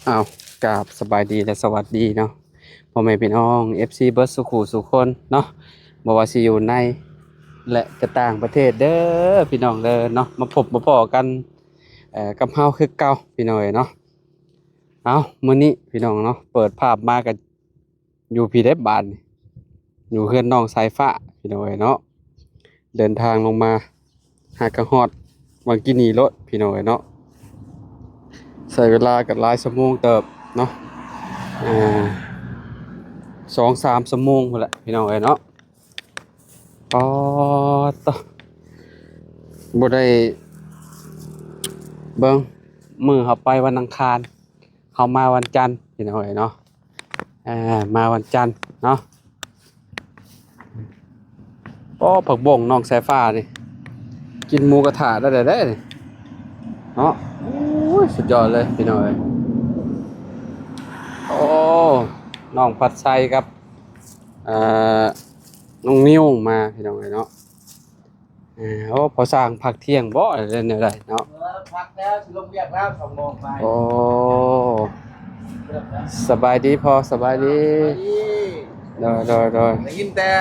ອ້າວ ກາບສະບາຍດີ ແລະ ສະຫວັດດີເນາະ ພໍ່ແມ່ພີ່ນ້ອງ ເອັຟຊີ ເບິດສູ່ຄູ່ສູ່ຄົນເນາະ ບໍ່ວ່າຊິຢູ່ໃນ ແລະ ກະຕ່າງປະເທດເດີ ພີ່ນ້ອງເດີເນາະ ມາພົບມາພໍ້ກັນ ເອີ ກັບເຮົາຄືເກົ່າ ພີ່ນ້ອງເອີຍເນາະ. ເອົ້າ ມື້ນີ້ ພີ່ນ້ອງເນາະ ເປີດພາບມາກະ ຢູ່ພີ້ເດ້ບາດນີ້ ຢູ່ເຮືອນນ້ອງສາຍຟ້າ ພີ່ນ້ອງເອີຍເນາະ ເດີນທາງລົງມາຫາກະຮອດວັງກີ່ນີໂລດ ພີ່ນ້ອງເອີຍເນາະ ໃຊ້ເວລາກັນຫຼາຍຊົ່ວໂມງເຕີບເນາະ ເອີ ສອງສາມຊົ່ວໂມງພຸ້ນແຫຼະ ພີ່ນ້ອງເອີຍເນາະ. ອໍ ໂຕ ບໍ່ໄດ້ເບິ່ງ ມື້ເຮົາໄປວັນອັງຄານ ເຮົາມາວັນຈັນ ພີ່ນ້ອງເອີຍເນາະ ເອີ ມາວັນຈັນເນາະ. ໂອ້ ຜັກບົ້ງນ້ອງສາຍຟ້ານີ້ ກິນໝູກະທະໄດ້ແລ້ວເດ້ນີ້ເນາະ ໂອ້ຍ ສຸດຍອດເລີຍ ພີ່ນ້ອງເອີຍ. ໂອ້ ນ້ອງພັດໄຊກັບ ເອີ ນ້ອງນິວມາ ພີ່ນ້ອງເອີຍເນາະ. ເອີ ໂອ້ ພໍ່ຊ່າງພັກທ່ຽງບໍ່ ຫຼືແນວໃດເນາະ? ເອີ ພັກແລ້ວ ຊິລົງວຽກແລ້ວ ສອງໂມງໄປ. ໂອ້ ສະບາຍດີພໍ່ ສະບາຍດີ. ສະບາຍດີ. ໂດຍ ໂດຍ ໂດຍ. ໄດ້ຍິນແຕ່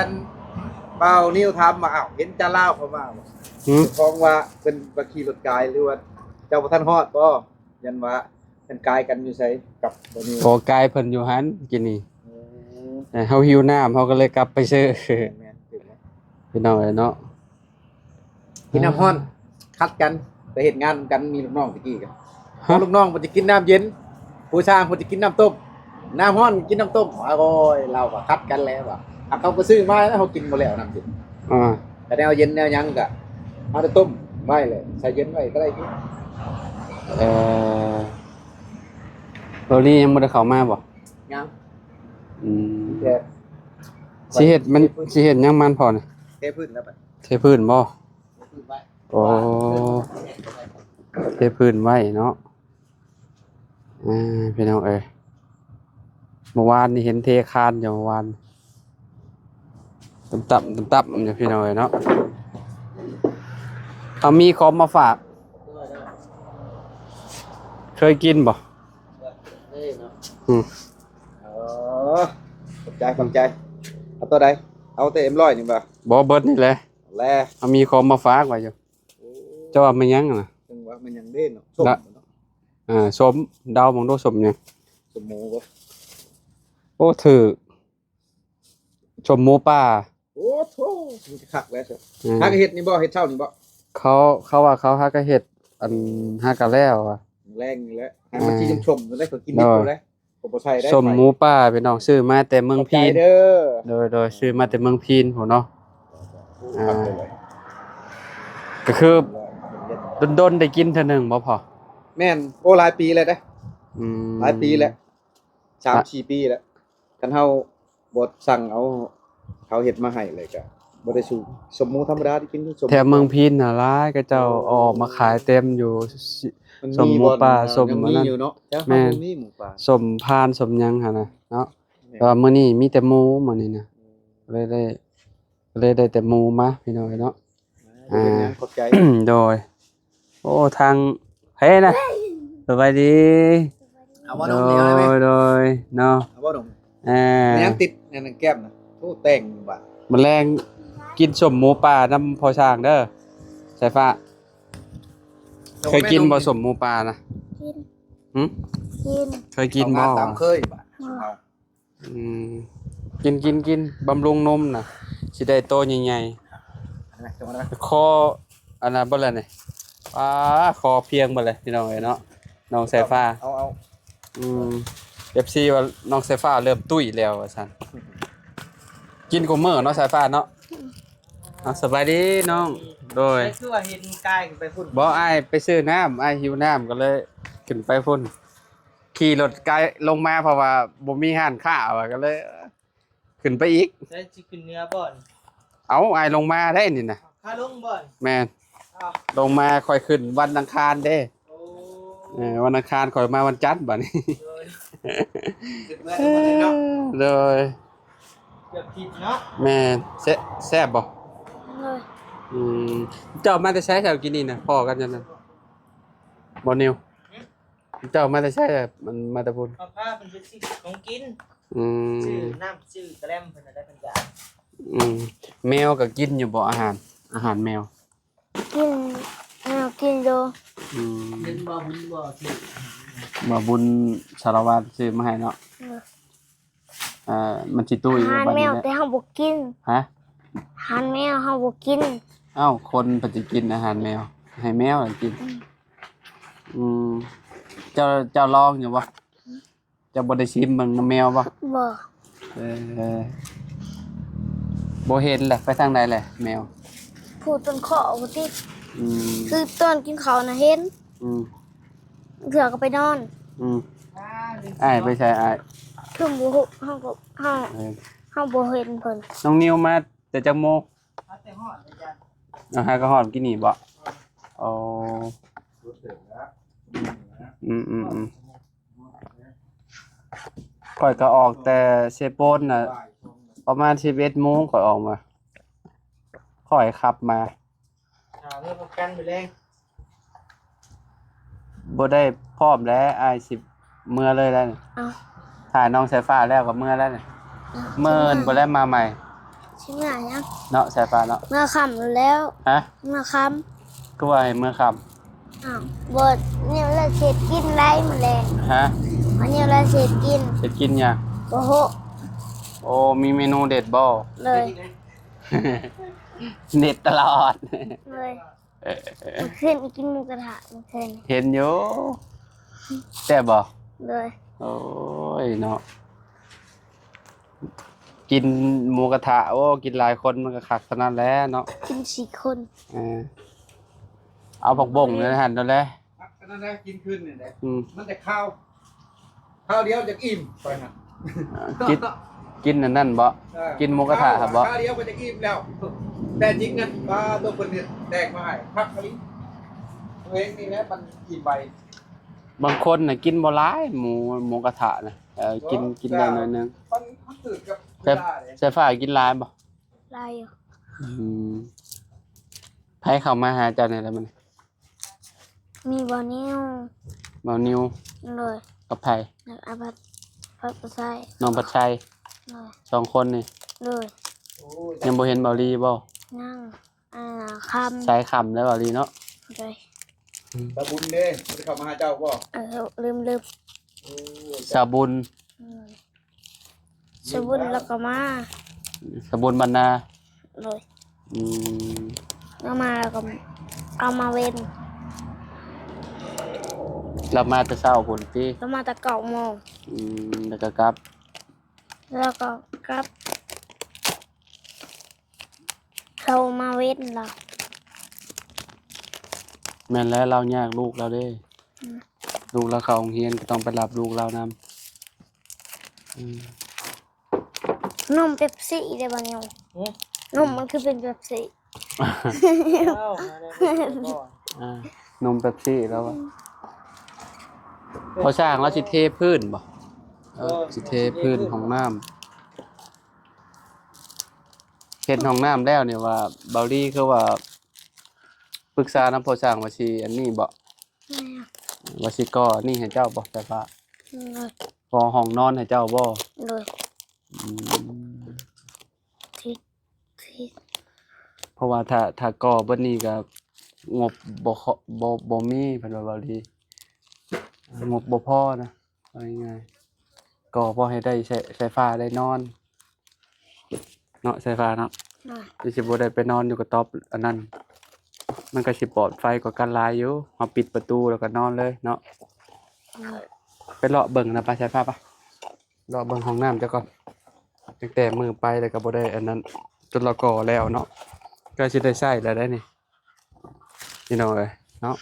ບ່າວນິວຖາມວ່າ ອ້າວ ເຫັນຈາລາວເຂົ້າມາບໍ່? ຫື? ເຈົ້າຂອງວ່າເພິ່ນວ່າຂີ່ລົດກາຍ ຫຼືວ່າເຈົ້າບໍ່ທັນຮອດບໍ່? ຢ້ານວ່າເພິ່ນກາຍກັນຢູ່ໃສກັບບ່າວນິວ? ໂອ້ ກາຍເພິ່ນຢູ່ຫັ້ນກີ້ນີ້. ເອີ ເອີ ເຮົາຫິວນ້ຳ ເຮົາກໍເລີຍກັບໄປຊື້. ແມ່ນໆ ພີ່ນ້ອງເອີຍເນາະ. ກິນນ້ຳຮ້ອນ ຂັດກັນ ໄປເຮັດງານນຳກັນ ມີລູກນ້ອງຕະກີ້ກະ ຮະ? ລູກນ້ອງເພິ່ນຈະກິນນ້ຳເຢັນ ຜູ້ຊ່າງເພິ່ນຈະກິນນ້ຳຕົ້ມ ນ້ຳຮ້ອນກິນນ້ຳຕົ້ມ. ໂອ້ຍ ລາວວ່າຂັດກັນແຫຼະວ່າ ຫາກເຂົາກໍຊື້ມາແລ້ວ ເຮົາກິນບໍ່ແລ້ວນ້ຳເຢັນ. ອ່າ ກະແນວເຢັນແນວຫຍັງກະເອົາແຕ່ຕົ້ມໄວ້ແຫຼະ ໃສ່ເຢັນໄວ້ກໍໄດ້ກິນ. ເອີ ໂຕນີ້ຍັງບໍ່ໄດ້ເຂົ້າມາບໍ່? ຍັງ. ອືມ ແຕ່ ຊິເຮັດມັນ ຊິເຮັດຫຍັງມັນພໍ່ນີ້? ເທພື້ນແລ້ວບັດ ເທພື້ນບໍ່? ເທພື້ນໄວ້. ໂອ້ ເທພື້ນໄວ້ເນາະ. ອ່າ ພີ່ນ້ອງເອີຍ ເມື່ອວານນີ້ເຫັນເທຄານຢູ່ ເມື່ອວານ ຕ່ຳໆ ຕ່ຳໆ ຢູ່ ພີ່ນ້ອງເອີຍເນາະ. ເອົາ ມີຂອງມາຝາກ ເຄີຍກິນບໍ່? ເອີ ເນາະ ອືມ ອໍ ຂອບໃຈ ຂອບໃຈ. ເອົາໂຕໃດ? ເອົາແຕ່ເອັມຮ້ອຍນີ້ບໍ່? ບໍ່ ເບິດນີ້ແຫຼະ. ແລະ ເຮົາມີຂອງມາຝາກໄວ້ຢູ່. ໂອ້ ເຈົ້າວ່າແມ່ນຫຍັງນະ? ຈັ່ງວ່າແມ່ນຫຍັງເດ້ເນາະ? ສົ້ມເນາະ. ເອີ ສົ້ມ ເດົາເບິ່ງດູ ສົ້ມຫຍັງ? ສົ້ມໝູບໍ່? ໂອ້ ຖືກ ສົ້ມໝູປ່າ. ໂອ້ໂທ້ ມັນຈະຄັກແລ້ວ. ເອີ ຫາກະເຮັດນີ້ບໍ່? ເຮັດເຊົ້ານີ້ບໍ່? ເຂົາ ເຂົາວ່າເຂົາຫາກະເຮັດ ອັນ ຫາກະແລ້ວວ່າ ແລງນີ້ແຫຼະ. ໃຫ້ມັນ ອ່າ ຊິຊົມໆ ໄດ້ ເຂົາກິນດິບ ເອີ ໄດ້. ກໍບໍ່ໃສ່ໄດ້ ສົ້ມໝູປ່າ ໄປ ພີ່ນ້ອງ ຊື້ມາແຕ່ເມືອງພີນ. ຂອບໃຈເດີ. ໂດຍໆ ຊື້ມາແຕ່ເມືອງພີນພຸ້ນເນາະ. ໂອ້ ອ່າ ຄັກເລີຍ ກໍຄືດົນໆ ໄດ້ກິນເທື່ອໜຶ່ງບໍ່ພໍ່? ແມ່ນ. ໂອ້ ຫຼາຍປີແລ້ວເດ້. ອືມ ຫຼາຍປີແລ້ວ ສາມສີ່ປີແລ້ວ. ຄັນເຮົາບໍ່ສັ່ງເອົາ ເຂົາເຮັດມາໃຫ້ເລີຍ ກະບໍ່ໄດ້ສູ້ ສົ້ມໝູທຳມະດາທີ່ກິນ. ສົ້ມ ແຖວເມືອງພີນນະຫຼາຍ ເຂົາເຈົ້າ ໂອ້ ເອົາອອກມາຂາຍເຕັມຢູ່. ມັນມີ ສົ້ມໝູປ່າ ບໍ່ ສົ້ມ ຍັງມີຢູ່ເນາະ. ແຕ່ ແມ່ນ ມັນມີໝູປ່າ ສົ້ມພານ ສົ້ມຫຍັງຫັ້ນນະເນາະ. ແມ່ນ. ແຕ່ວ່າມື້ນີ້ມີແຕ່ໝູ ມື້ນີ້ນະ ອືມ ເລີຍໄດ້ ເລີຍໄດ້ແຕ່ໝູມາ ພີ່ນ້ອງເອີຍເນາະ. ອ່າ ຂອບໃຈ. ໂດຍ. ໂອ້ ທາງເພນະ ສະບາຍດີ. ເອົາບໍ່ ໂດຍ ໂດຍ ເນາະ. ເອົາບໍ່ ເອີ ຍັງຕິດອັນນັ້ນແກ້ມນະ. ໂອ້ ແຕ່ງບາດ ມື້ແລງກິນສົ້ມໝູປ່ານຳພໍ່ຊ່າງເດີ ສາຍຟ້າ. ເຄີຍກິນບໍ່ ສົ້ມໝູປ່ານະ? ກິນ. ຫື? ກິນ. ເຄີຍກິນບໍ່? ຕາມເຄີຍບາດ. ອືມ ກິນ ກິນ ກິນ ບຳລຸງນົມນະ ຊິໄດ້ໂຕໃຫຍ່ໆ. ຂໍອັນນັ້ນເບິດແລ້ວນີ້. ອາ ຂໍພຽງເບິດແລ້ວ ພີ່ນ້ອງເອີຍເນາະ ນ້ອງສາຍຟ້າ. ເອົາ ເອົາ ອືມ ເອັຟຊີວ່ານ້ອງສາຍຟ້າເລີ່ມຕຸ້ຍແລ້ວວ່າຊັ້ນ. ກິນກວ່າມື້ເນາະ ສາຍຟ້າເນາະ. ເອົາ ສະບາຍດີນ້ອງ. ໂດຍ. ຄືວ່າເຫັນກາຍຂຶ້ນໄປພຸ້ນ. ບໍ່ ອ້າຍໄປຊື້ນ້ຳ ອ້າຍຫິວນ້ຳ ກໍເລີຍຂຶ້ນໄປພຸ້ນ. ຂີ່ລົດໄກລົງມາ ເພາະວ່າບໍ່ມີຮ້ານຄ້າວ່າ ກໍເລີຍຂຶ້ນໄປອີກ. ແລ້ວຊິຂຶ້ນເໜືອບໍ່? ເອົາ ອ້າຍລົງມາໄດ້ນີ້ນະ. ຂາລົງບໍ່? ແມ່ນ. ເອົາ ລົງມາ ຂ້ອຍຂຶ້ນວັນອັງຄານເດ້. ໂອ້ ເອີ ວັນອັງຄານ ຂ້ອຍມາວັນຈັນບາດນີ້. ໂດຍ ຂຶ້ນເມືອນຳກັນເລີຍເນາະ. ໂດຍ. ເກືອບຜິດເນາະ. ແມ່ນ. ແຊ- ແຊບບໍ່? ໂດຍ. ອືມ ເຈົ້າມາແຕ່ໃສ ເຊົ້າກິນນີ້ນະ? ພໍ້ກັນຢູ່ນັ້ນບໍ່ ນິວ? ຫື? ເຈົ້າມາແຕ່ໃສລະ? ມັນມາແຕ່ພຸ້ນ. ເຮົາພາເພິ່ນໄປຊື້ຂອງກິນ. ອືມ. ຊື້ນ້ຳຊື້ກະແລັມເພິ່ນນັ້ນແຫຼະ ເພິ່ນກະ. ອືມ. ແມວກໍກິນຢູ່ບໍ່ອາຫານ? ອາຫານແມວ. ກິນ ແມວກິນຢູ່. ອືມ. ເຫັນບໍ່ບຸນບໍ່ຊື້ ບໍ່ບຸນສາລະວັນຊື້ມາໃຫ້ເນາະ. ເອີ. ອ່າ ມັນຊິຕຸ້ຍ ອາຫານແມວ ບັດນີ້ນະ ແຕ່ເຮົາບໍ່ກິນ. ຮະ? ອາຫານແມວເຮົາບໍ່ກິນ. ເອົ້າ ຄົນເພິ່ນຊິກິນອາຫານແມວ ໃຫ້ແມວກິນ. ອືມ. ອືມ. ເຈົ້າ ເຈົ້າລອງຢູ່ບໍ່? ເຈົ້າບໍ່ໄດ້ຊິມເບິ່ງນຳແມວບໍ່? ບໍ່. ເອີ ບໍ່ເຫັນລະ ໄປທາງໃດແຫຼະແມວ? ຜູ້ຕົ້ນຄໍ້ພຸ້ນຕິ. ອືມ. ຄືຕອນກິນເຂົ້ານະເຫັນ. ອືມ. ເທື່ອກໍໄປນອນ. ອືມ. ອ້າຍໄປໃສອ້າຍ? ຄືບໍ່ຮູ້ ເຮົາກໍ ເຮົາ ເອີ ເຮົາບໍ່ເຫັນເພິ່ນ. ນ້ອງນິວມາແຕ່ຈັກໂມງ? ມາແຕ່ຮອດອາຈານ. ເອົາ ຫາກໍຮອດກີ້ນີ້ບໍ່? ເອີ. ອໍ. ອືມໆໆ. ຂ້ອຍກໍອອກແຕ່ເຊໂປນນະ ປະມານສິບເອັດໂມງຂ້ອຍອອກມາ. ຂ້ອຍຂັບມາ. ຖ້າເມືອພ້ອມກັນມື້ແລງ. ບໍ່ໄດ້ພ້ອມແລ້ວ ອ້າຍຊິເມືອເລີຍແລ້ວນີ້. ເອົ້າ. ຖ້ານ້ອງສາຍຟ້າແລ້ວກໍເມືອແລ້ວນີ້. ເອົ້າ. ມື້ອື່ນພຸ້ນແຫຼະມາໃໝ່. ຊິເມືອຫຍັງ? ເນາະ ສາຍຟ້າເນາະ. ເມືອຄ່ຳແລ້ວ. ຮະ? ເມືອຄ່ຳ. ຄືວ່າໃຫ້ເມືອຄ່ຳ? ອ້າວ ບໍ່ ແນວລະເສດກິນໄດ້ມື້ແລງ. ຮະ? ວ່າແນວລະເສດກິນ. ເສດກິນຫຍັງ? ບໍ່ຮູ້. ໂອ້ ມີເມນູເດັດບໍ່? ເລີຍ. ເດັດຕະຫຼອດ. ເລີຍ. ເອີ ເອີ ເອີ ມື້ຄືນກິນໝູກະທະມື້ຄືນ. ເຫັນຢູ່. ແຊບບໍ່? ໂດຍ. ໂອ້ຍເນາະ ກິນໝູກະທະ ໂອ້ ກິນຫຼາຍຄົນມັນກໍຄັກເທົ່ານັ້ນແຫຼະເນາະ. ກິນສີ່ຄົນ. ເອີ ເອົາຜັກບົ້ງນັ້ນຫັ້ນໂດນແຫຼະ. ອັນນັ້ນນະ ກິນຄືນນີ້ແຫຼະ. ອືມ. ມັນຈະຄາວ. ຄາວດຽວຈະອີ່ມ ຂ້ອຍນະ. ເອີ ກິນ ກິນອັນນັ້ນບໍ່? ເອີ ກິນໝູກະທະຫັ້ນບໍ່? ຄາວດຽວກໍຈະອີ່ມແລ້ວ. ແຕ່ຈິງນັ້ນ ປາ ຕົວເພິ່ນເຮັດແດກມາໃຫ້ ຄັກອີ່ຫຼີ. ຕົວເອງນີ້ແຫຼະມັນອີ່ມໄວ. ບາງຄົນນະກິນບໍ່ຫຼາຍ ໝູ ໝູກະທະນະ. ເອີ ກິນ ກິນໄດ້ໜ້ອຍໜຶ່ງ. ມັນ ມັນຖືກກັບເວລາເດ້. ສາຍຟ້າກິນຫຼາຍບໍ່? ຫຼາຍຢູ່. ອືມ. ໃຜເຂົ້າມາຫາເຈົ້າແດ່ລະມື້ນີ້? ມີບ່າວນິວ. ບ່າວນິວ. ໂດຍ. ກັບໃຜ? ກັບອາພັດ ພັດປະໄຊ. ນ້ອງພັດໄຊ. ໂດຍ. ສອງຄົນນີ້. ໂດຍ. ຍັງບໍ່ເຫັນບ່າວລີບໍ່? ຍັງ. ອ່າ ຄ່ຳ ສາຍຄ່ຳແລ້ວບ່າວລີເນາະ. ໂດຍ. ອືມ. ສາວບຸນເດ້ ບໍ່ໄດ້ເຂົ້າມາຫາເຈົ້າບໍ່? ເອີ ລືມໆ. ໂອ້ຍ ສາວບຸນ. ອືມ. ສາວບຸນລາວກໍມາ. ສາວບຸນບ້ານນາ. ໂດຍ. ອືມ. ລາວມາ ລາວກໍເອົາມາເວັນ. ລາວມາແຕ່ເຊົ້າພຸ້ນຕິ? ລາວມາແຕ່ເກົ້າໂມງ. ອືມ. ແລ້ວກໍກັບ? ລາວກໍກັບ. ເຂົາມາເວັນລະ. ແມ່ນແລ້ວ ລາວຍາກລູກລາວເດ້. ອືມ. ລູກລາວເຂົ້າໂຮງຮຽນກໍຕ້ອງໄປຮັບລູກລາວນຳ. ອືມ. ນົມເປັບຊີເດ້ບ່າວນິວ. ຫື? ນົມມັນຄືເປັນເປັບຊີ. ອ້າວ ມາແລ້ວ. ອ່າ ນົມເປັບຊີແລ້ວ. ອືມ. ພໍ່ຊ່າງລາວຊິເທພື້ນບໍ່? ເອີ ເອີ ຊິເທພື້ນຫ້ອງນ້ຳ. ເຮັດຫ້ອງນ້ຳແລ້ວນີ້ວ່າ ບ່າວລີຄືວ່າປຶກສານຳພໍ່ຊ່າງວ່າຊິອັນນີ້ບໍ່? ແມ່ນ. ວ່າຊິກໍ່ອັນນີ້ໃຫ້ເຈົ້າບໍ່ ສາຍຟ້າ? ໂດຍ. ກໍ່ຫ້ອງນອນໃຫ້ເຈົ້າບໍ່? ໂດຍ. ອືມ. ທີ່ ທີ່ ເພາະວ່າຖ້າ ຖ້າກໍ່ເບິດນີ້ກໍງົບບໍ່ ບໍ່ ບໍ່ມີ ເພິ່ນວ່າ ບ່າວລີ ງົບບໍ່ພໍນະ. ເອົາງ່າຍໆ ກໍພໍໃຫ້ໄດ້ໃຊ້ ໃຊ້ໄຟຟ້າໄດ້ນອນເນາະ ໃຊ້ໄຟຟ້າເນາະ. ໂດຍ. ຄືຊິບໍ່ໄດ້ໄປນອນຢູ່ກະຕ໊ອບອັນນັ້ນ ມັນກໍຊິປອດໄພກວ່າກັນຫຼາຍຢູ່. ເຮົາປິດປະຕູແລ້ວກໍນອນເລີຍເນາະ. ໂດຍ. ໄປເລາະເບິ່ງນະ ໄປ ໃຊ້ໄຟຟ້າ ໄປເລາະເບິ່ງຫ້ອງນ້ຳເຈົ້າກ່ອນ. ຕັ້ງແຕ່ມື້ໄປແລ້ວກໍບໍ່ໄດ້ອັນນັ້ນ ຈົນລາວກໍ່ແລ້ວເນາະ ໃກ້ຊິໄດ້ໃຊ້ແລ້ວໄດ໋ນີ້. ພີ່ນ້ອງເອີຍເນາະ.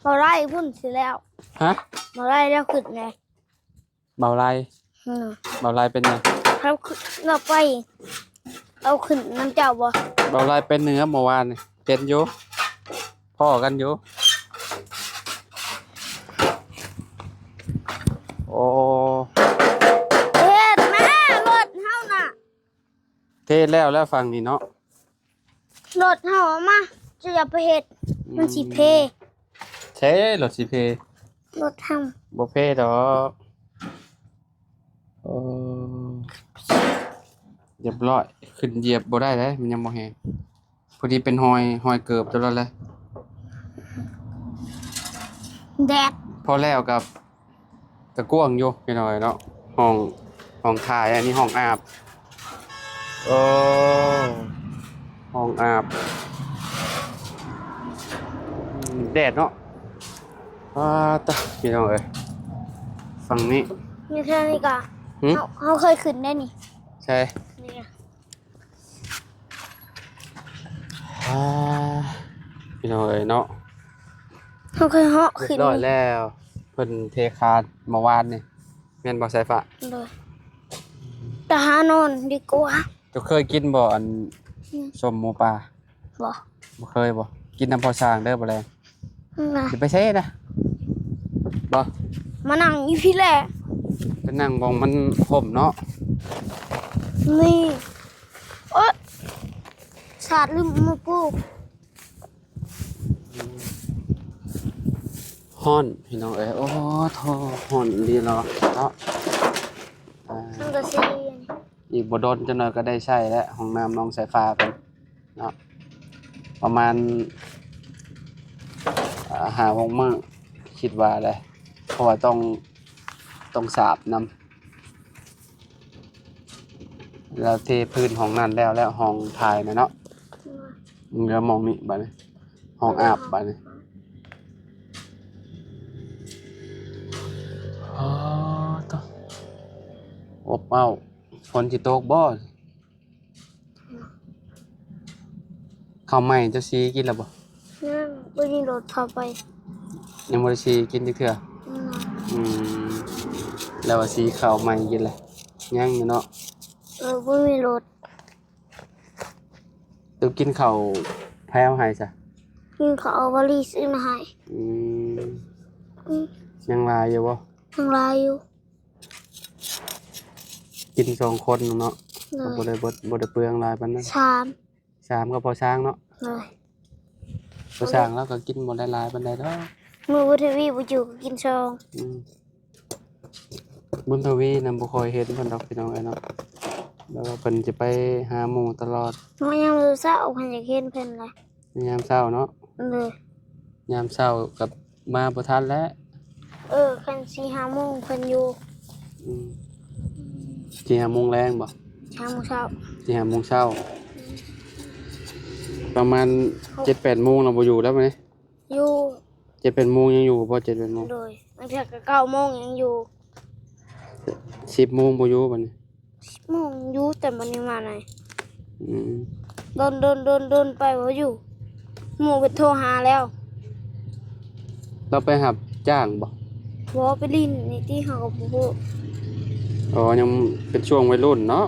ບໍ່ໄດ້ພຸ້ນຊິແລ້ວ. ຮະ? ບໍ່ໄດ້ແລ້ວຂຶ້ນແດ່. ເບົາໄລ? ອືມ. ເບົາໄລເປັນຫຍັງ? ເຮົາຂຶ້ນ ເຮົາໄປ ເອົາຂຶ້ນນຳເຈົ້າບໍ່? ເບົາໄລໄປເໜືອເມື່ອວານນີ້ ເຫັນຢູ່ ພໍ້ກັນຢູ່. ໂອ້ ເຮັດມາ ລົດເຮົານະ. ເທແລ້ວແລ້ວຝັ່ງນີ້ເນາະ. ລົດເຮົາເອົາມາ ຈະຢ່າໄປເຮັດ ອືມ ມັນຊິເພ. ເທ ລົດຊິເພ ລົດເຮົາ ບໍ່ເພດອກ. ໂອ້ ຮຽບຮ້ອຍ. ຂຶ້ນຢຽບບໍ່ໄດ້ເດ້ ມັນຍັງບໍ່ແຮງ. ພໍດີເປັນຮອຍ ຮອຍເກີບຕົວນັ້ນແຫຼະ. ແດດ ພໍແລ້ວກັບ ກະກວ້າງຢູ່ພີ່ນ້ອງເນາະ. ຫ້ອງ ຫ້ອງຖ່າຍ ອັນນີ້ຫ້ອງອາບ. ໂອ້ ຫ້ອງອາບ. ແດດເນາະ. ປາດຕະ ພີ່ນ້ອງເອີຍ ຝັ່ງນີ້ ຢູ່ເທື່ອນີ້ກະ ຫື? ເຮົາ ເຮົາເຄີຍຂຶ້ນໄດ້ນີ້. ໃຊ່ ນີ້ ອ່າ ພີ່ນ້ອງເອີຍເນາະ ເຮົາເຄີຍເຫາະຂຶ້ນ ຮຽບຮ້ອຍແລ້ວ. ເພິ່ນເທຄານເມື່ອວານນີ້ ແມ່ນບໍ່ ສາຍຟ້າ? ໂດຍ. ຕາຫານອນດີກວ່າ. ເຈົ້າເຄີຍກິນບໍ່ ອັນ ອືມ ສົ້ມໝູປ່າ? ບໍ່ ບໍ່ເຄີຍບໍ່? ກິນນຳພໍ່ຊ່າງເດີ ບໍ່ແລງ. ນະ ຊິໄປໃສນະ? ບໍ່ ມານັ່ງຢູ່ພີ້ແຫຼະ. ໄປນັ່ງບ່ອນມັນຮົ່ມເນາະ. ນີ້ ໂອ໊ຍ ສາດລືມມາປູກ. ຮ້ອນພີ່ນ້ອງເອີຍ. ໂອ້ໂທ້ ຮ້ອນອີ່ຫຼີເນາະ. ອ່າ ສັງກະສີ ອີກບໍ່ດົນຈັກໜ່ອຍກໍໄດ້ໃຊ້ແລ້ວ ຫ້ອງນ້ຳນ້ອງສາຍຟ້າເພິ່ນເນາະ. ປະມານ ອ່າ ຫ້າຫົກມື້ ຄິດວ່າໄດ໋ ເພາະວ່າຕ້ອງ ຕ້ອງສາບນຳ. ແລ້ວເທພື້ນຫ້ອງນັ້ນແລ້ວ ແລ້ວຫ້ອງຖ່າຍນະເນາະ. ເຫຼືອໝ່ອງນີ້ບາດນີ້ ຫ້ອງອາບບາດນີ້. ອໍ ໂທ້ ອົບເອົ້າ. ຝົນຊິຕົກບໍ່? ເຂົ້າໃໝ່ເຈົ້າສີກິນແລ້ວບໍ່? ຍັງ ບໍ່ມີລົດເຂົ້າໄປ. ຍັງບໍ່ໄດ້ສີກິນຈັກເທື່ອ? ຍັງ. ອືມ ແລ້ວວ່າສີເຂົ້າໃໝ່ກິນແລ້ວ ຍັງຢູ່ເນາະ. ເອີ ບໍ່ມີລົດ. ເຈົ້າກິນເຂົ້າໃຜເອົາໃຫ້ຊະ? ກິນເຂົ້າເອົາວາລີຊື້ມາໃຫ້. ອືມ ອືມ ຍັງຫຼາຍຢູ່ບໍ່? ຍັງຫຼາຍຢູ່. ກິນສອງຄົນເນາະ. ໂດຍ. ກໍບໍ່ໄດ້ເບິດ ບໍ່ໄດ້ເປືອງຫຼາຍປານໃດ. ສາມ ສາມກໍພໍສ້າງເນາະ. ໂດຍ. ພໍສ້າງແລ້ວກໍກິນບໍ່ໄດ້ຫຼາຍປານໃດດອກ. ມື້ບຸນທະວີບໍ່ຢູ່ກໍກິນສອງ. ອືມ ບຸນທະວີນະບໍ່ຄ່ອຍເຫັນເພິ່ນດອກ ພີ່ນ້ອງເອີຍເນາະ. ແບບວ່າເພິ່ນຈະໄປຫາໝູ່ຕະຫຼອດ. ເນາະ ຍາມເຊົ້າເພິ່ນຢາກເຫັນເພິ່ນລະ. ຍາມເຊົ້າເນາະ. ໂດຍ. ຍາມເຊົ້າກໍມາບໍ່ທັນແລ້ວ. ເອີ ຄັນສີ່ຫ້າໂມງເພິ່ນຢູ່. ອືມ ສີ່ຫ້າໂມງແລງບໍ່? ຫ້າໂມງເຊົ້າ. ສີ່ຫ້າໂມງເຊົ້າ. ປະມານເຈັດແປດໂມງລະບໍ່ຢູ່ແລ້ວບາດນີ້. ຢູ່ ເຈັດແປດໂມງຍັງຢູ່ບໍ່? ເຈັດແປດໂມງ. ໂດຍ. ບາງເທື່ອກໍເກົ້າໂມງຍັງຢູ່. ສິບໂມງບໍ່ຢູ່ບາດນີ້. ສິບໂມງຢູ່ ແຕ່ບັດນີ້ມາໃນ. ອືມ ດົນໆໆໆ ໄປບໍ່ຢູ່. ໝູ່ເພິ່ນໂທຫາແລ້ວ. ລາວໄປຮັບຈ້າງບໍ່? ບໍ່ ໄປຫຼິ້ນນີ້ຕິ ເຮົາກໍບໍ່ຮູ້. ອໍ ຍັງເປັນຊ່ວງໄວລຸ້ນເນາະ.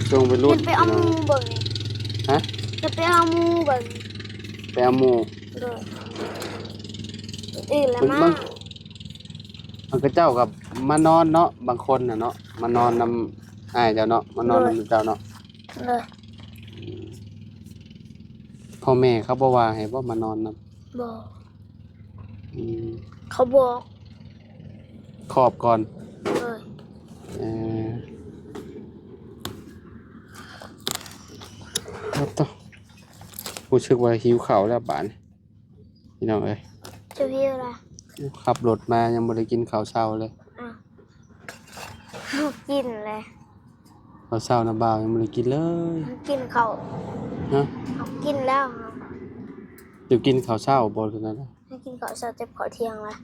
ຊ່ວງໄວລຸ້ນ ເພິ່ນໄປເອົາໝູ່ເບິ່ງນີ້. ຮະ? ເພິ່ນໄປເອົາໝູ່ເບິ່ງ. ໄປເອົາໝູ່. ໂດຍ. ອື່ນລະມາ. ມັນ ມັນ ເຂົາເຈົ້າກໍມານອນເນາະ ບາງຄົນນະເນາະ ມານອນນຳອ້າຍເຈົ້າເນາະ ມານອນນຳເຈົ້າເນາະ. ໂດຍ. ອືມ ພໍ່ແມ່ເຂົາບໍ່ວ່າໃຫ້ບໍ່ມານອນນຳ? ບໍ່. ອືມ ເຂົາບອກ ຂອບກ່ອນ. ໂດຍ. ເອີ ໂອ້ໂຕ ຮູ້ສຶກວ່າຫິວເຂົ້າແລ້ວບາດນີ້ ພີ່ນ້ອງເອີຍ. ຈະຫິວລະ? ຂັບລົດມາຍັງບໍ່ໄດ້ກິນເຂົ້າເຊົ້າເລີຍ. ອ້າວ ເຮົາກິນແຫຼະ. ເຂົ້າເຊົ້ານະບ່າວຍັງບໍ່ໄດ້ກິນເລີຍ. ເຮົາກິນເຂົ້າ. ຮະ? ເຮົາກິນແລ້ວ. ເຈົ້າກິນເຂົ້າເຊົ້າບໍ່? ເຮົາກິນເຂົ້າເຊົ້າ ແຕ່ເຂົ້າທ່ຽງລະ.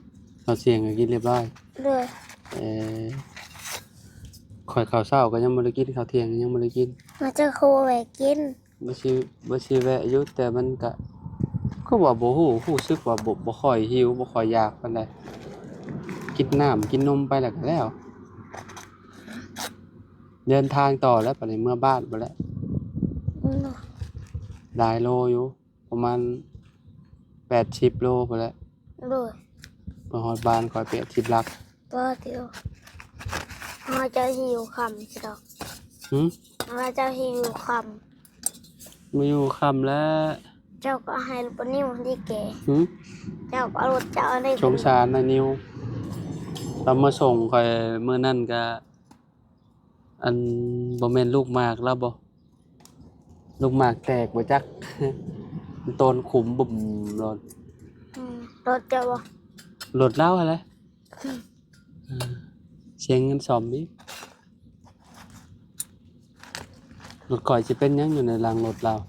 ເຂົ້າທ່ຽງກໍກິນຮຽບຮ້ອຍ. ໂດຍ. ເອີ ຂ້ອຍເຂົ້າເຊົ້າກໍຍັງບໍ່ໄດ້ກິນ ເຂົ້າທ່ຽງຍັງບໍ່ໄດ້ກິນ. ມາເຈີໂຄແວະກິນ. ວ່າຊິ ວ່າຊິແວະຢູ່ ແຕ່ມັນກະ ຄືວ່າບໍ່ຮູ້ ຮູ້ສຶກວ່າບໍ່ ບໍ່ຄ່ອຍຫິວ ບໍ່ຄ່ອຍຢາກປານໃດ. ກິນນ້ຳກິນນົມໄປແລ້ວກະແລ້ວ. ເດີນທາງຕໍ່ແລ້ວ ບາດນີ້ເມືອບ້ານພຸ້ນແຫຼະ. ອືມ ຫຼາຍໂລຢູ່ ປະມານແປດສິບໂລພຸ້ນແຫຼະ. ໂດຍ. ມາຮອດບ້ານຂ້ອຍແປດສິບຫຼັກ. ບໍ່ຕິວ ເຮົາຈະຫິວຄ່ຳຊິດອກ. ຫື? ເຮົາຈະຫິວຄ່ຳ. ມາຢູ່ຄ່ຳແລ້ວ. ເຈົ້າກໍໃຫ້ລົດປ້ານິວນີ້ແກ່. ຫື? ເຈົ້າກໍເອົາລົດເຈົ້ານີ້. ສົງສານນ້ານິວ. ຕອນມາສົ່ງຂ້ອຍມື້ນັ້ນກະ ອັນ ບໍ່ແມ່ນລູກໝາກລາວບໍ່? ລູກໝາກແຕກບໍ່ຈັກ? ໂຕນຂຸມບຸ້ມໂລດ. ອືມ ລົດເຈົ້າບໍ່? ລົດລາວຫັ້ນແຫຼະ. ອືມ ເສຍເງິນສ້ອມອີກ. ລົດຂ້ອຍຊິເປັນຫຍັງຢູ່ໃນຫຼັງລົດລາວ?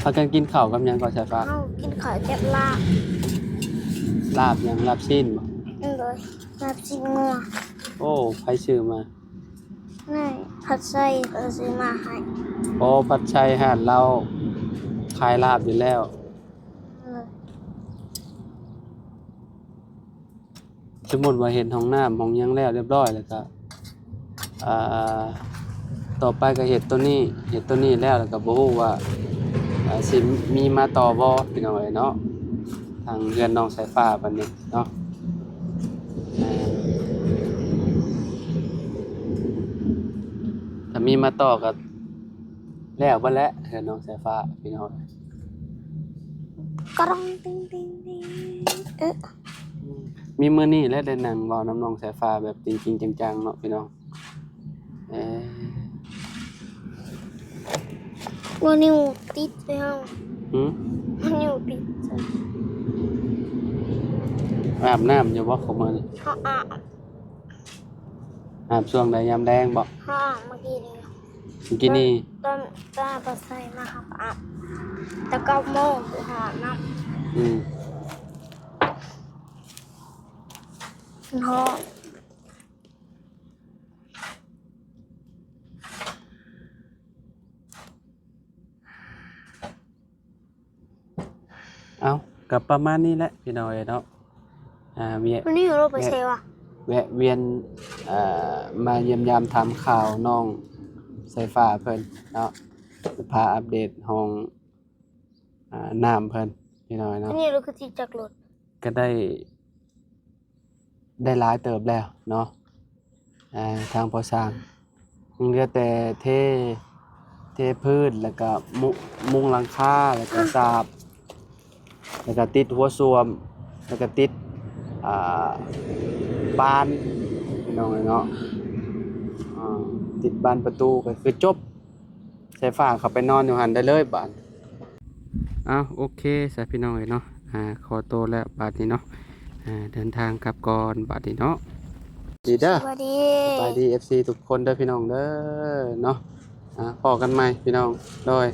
ພາກັນກິນເຂົ້າກັບຫຍັງເກາະ ສາຍຟ້າ? ເຮົາກິນເຂົ້າກັບລາບ. ລາບຫຍັງ? ລາບຊີ້ນບໍ່? ໂດຍ ລາບຊີ້ນງົວ. ໂອ້ ໃຜຊື້ມາ? ນາຍພັດໄຊເພິ່ນຊື້ມາໃຫ້. ໂອ້ ພັດໄຊຮ້ານລາວຂາຍລາບຢູ່ແລ້ວ. ເອີ ສົມມຸດວ່າເຮັດຫ້ອງນ້ຳຫ້ອງຫຍັງແລ້ວຮຽບຮ້ອຍແລ້ວກະ ອ່າ ຕໍ່ໄປກະເຮັດໂຕນີ້ ເຮັດໂຕນີ້ແລ້ວ ແລ້ວກະບໍ່ຮູ້ວ່າ ອ່າ ຊິມີມາຕໍ່ບໍ່ ພີ່ນ້ອງເອີຍເນາະ. ທາງເຮືອນນ້ອງສາຍຟ້າບັດນີ້ເນາະ ຖ້າມີມາຕໍ່ກະແລ້ວເບິດແຫຼະ ເຮືອນນ້ອງສາຍຟ້າ ພີ່ນ້ອງ. ກະຣອງຕິງຕິງຕິງ ເອີ ມີມື້ນີ້ແຫຼະໄດ້ນັ່ງເວົ້ານຳນ້ອງສາຍຟ້າແບບຈິງໆຈັງໆເນາະ ພີ່ນ້ອງ. ເອີ ວ່ານິ້ວຕິດແລ້ວ. ຫື? ວ່ານິ້ວຕິດ. ອາບນ້ຳຢູ່ບໍ່ຂອງມື້ນີ້? ເຮົາອາບ. ອາບຊ່ວງໃດ? ຍາມແລງບໍ່? ຫາ ມື້ກີ້ນີ້. ມື້ກີ້ນີ້? ຕອນ ຕອນ ຕອນເຮົາໃສ່ມາເຮົາກໍອາບ ແຕ່ເກົ້າໂມງເຮົາອາບນ້ຳ. ອືມ ມັນຮ້ອນ. ເອົ້າ ກໍປະມານນີ້ແຫຼະພີ່ນ້ອງເອີຍເນາະ. ອ່າ ແວະ ມື້ນີ້ເຮົາໄປໃສວະ? ແວະວຽນ ເອີ ມາຢ້ຽມຢາມຖາມຂ່າວນ້ອງສາຍຟ້າເພິ່ນເນາະ ພາອັບເດດຫ້ອງ ອ່າ ນ້ຳເພິ່ນພີ່ນ້ອງເນາະ. ມື້ນີ້ເຮົາຄືຊິຈັກລົດ? ກໍໄດ້ ໄດ້ຫຼາຍເຕີບແລ້ວເນາະ ອ່າ ທາງພໍ່ຊ່າງ ຍັງເຫຼືອແຕ່ເທ ເທພື້ນ ແລ້ວກະມຸ ມຸງຫຼັງຄາ ແລ້ວກະສາບ ແລ້ວກະຕິດຫົວສ້ວມ ແລ້ວກະຕິດ ອ່າ ບານ ພີ່ນ້ອງເອີຍເນາະ ອ່າ ຕິດບານປະຕູ ກໍຄືຈົບ. ສາຍຟ້າເຂົ້າໄປນອນຢູ່ຫັ້ນໄດ້ເລີຍບາດ. ເອົ້າ ໂອເຄຊະພີ່ນ້ອງເອີຍເນາະ ອ່າ ຂໍໂຕແລ້ວບາດນີ້ເນາະ ອ່າ ເດີນທາງກັບກ່ອນບາດນີ້ເນາະ. ດີເດີ ສະບາຍດີ ສະບາຍດີ ເອັຟຊີ ທຸກຄົນເດີພີ່ນ້ອງເດີເນາະ. ອ່າ ພໍ້ກັນໃໝ່ພີ່ນ້ອງ ໂດຍ